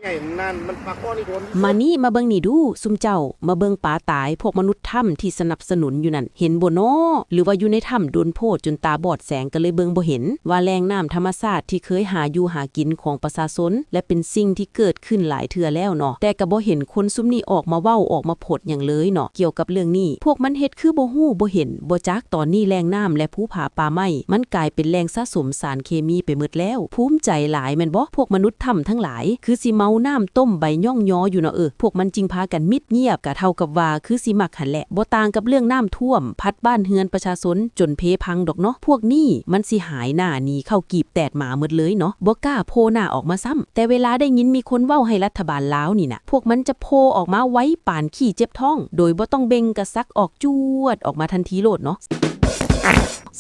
ໃຫຍ່ນັ້ນມັນປາກຄອນີ້ໂດນ ມານີ້ ມາເບິ່ງນີ້ດູ ຊຸມເຈົ້າ ມາເບິ່ງປາຕາຍ ພວກມະນຸດຖ້ຳທີ່ສະໜັບສະໜູນຢູ່ນັ້ນ ເຫັນບໍ່ນໍ? ຫຼືວ່າຢູ່ໃນຖ້ຳດົນໂພດຈົນຕາບອດແສງ ກໍເລີຍເບິ່ງບໍ່ເຫັນ ວ່າແຫຼ່ງນ້ຳທຳມະຊາດທີ່ເຄີຍຫາຢູ່ຫາກິນຂອງປະຊາຊົນ ແລະ ເປັນສິ່ງທີ່ເກີດຂຶ້ນຫຼາຍເທື່ອແລ້ວເນາະ ແຕ່ກໍບໍ່ເຫັນຄົນຊຸມນີ້ອອກມາເວົ້າ ອອກມາໂພດຫຍັງເລີຍເນາະ ກ່ຽວກັບເລື່ອງນີ້. ພວກມັນເຮັດຄືບໍ່ຮູ້ບໍ່ເຫັນ ບໍ່ຈັກ ຕອນນີ້ແຫຼ່ງນ້ຳ ແລະ ພູຜາປ່າໄມ້ ມັນກາຍເປັນແຫຼ່ງສະສົມສານເຄມີໄປໝົດແລ້ວ. ພູມໃຈຫຼາຍແມ່ນບໍ່? ພວກມະນຸດຖ້ຳທັງຫຼາຍ ຄືຊິເມົານ້ຳຕົ້ມໃບຍ້ອງຍໍຢູ່ເນາະ. ເອີ ພວກມັນຈຶ່ງພາກັນມິດງຽບ ກະເທົ່າກັບວ່າຄືຊິມັກຫັ້ນແຫຼະ. ບໍ່ຕ່າງກັບເລື່ອງນ້ຳຖ້ວມ ພັດບ້ານເຮືອນປະຊາຊົນຈົນເພພັງດອກເນາະ. ພວກນີ້ມັນຊິຫາຍໜ້າໜີເຂົ້າກີບແຕດໝາໝົດເລີຍເນາະ ບໍ່ກ້າໂຜ່ໜ້າອອກມາຊ້ຳ. ແຕ່ເວລາໄດ້ຍິນມີຄົນເວົ້າໃຫ້ລັດຖະບານລາວນີ້ນະ ພວກມັນຈະໂຜ່ອອກມາໄວປານຂີ້ເຈັບທ້ອງ ໂດຍບໍ່ຕ້ອງເບັ່ງກະສັກອອກຈວດອອກມາທັນທີໂລດເນາະ.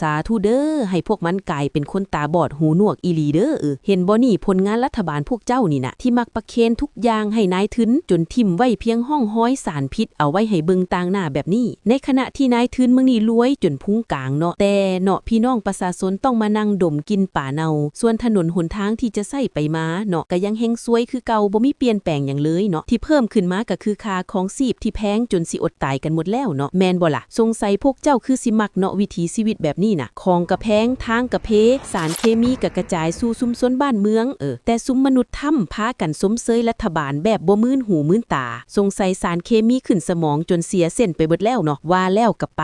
ສາທຸເດີ ໃຫ້ພວກມັນກາຍເປັນຄົນຕາບອດຫູໜວກອີ່ຫຼີເດີ. ເອີ ເຫັນບໍ່ນີ້ ຜົນງານລັດຖະບານພວກເຈົ້ານີ້ນະ ທີ່ມັກປະເຄນທຸກຢ່າງໃຫ້ນາຍທຶນ ຈົນຖິ້ມໄວ້ພຽງຮ່ອງຮອຍສານພິດ ເອົາໄວ້ໃຫ້ເບິ່ງຕ່າງໜ້າແບບນີ້ ໃນຂະນະທີ່ນາຍທຶນເມືອງນີ້ລວຍຈົນພຸງກາງເນາະ ແຕ່ເນາະ ພີ່ນ້ອງປະຊາຊົນຕ້ອງມານັ່ງດົມກິ່ນປາເນົ່າ ສ່ວນຖະໜົນຫົນທາງທີ່ຈະໃຊ້ໄປມາເນາະ ກະຍັງແຮ່ງຊວຍຄືເກົ່າ ບໍ່ມີປ່ຽນແປງຫຍັງເລີຍເນາະ. ທີ່ເພີ່ມຂຶ້ນມາກະຄືຄ່າຄອງຊີບທີ່ແພງຈົນຊິອົດຕາຍກັນໝົດແລ້ວເນາະ ແມ່ນບໍ່ລະ? ສົງໄສພວກເຈົ້າຄືຊິມັກເນາະ ວິຖີຊີວິດແບບນີ້ນະ ຂອງກະແພງ ທາງກະເພ ສານເຄມີກະກະຈາຍສູ່ຊຸມຊົນບ້ານເມືອງ. ເອີ ແຕ່ຊຸມມະນຸດຖ້ຳພາກັນຊົມເຊີຍລັດຖະບານແບບບໍ່ມື່ນຫູມື່ນຕາ ສົງໄສສານເຄມີຂຶ້ນສະໝອງຈົນເສຍເສັ້ນໄປເບິດແລ້ວເນາະ. ວ່າແລ້ວກະໄປ.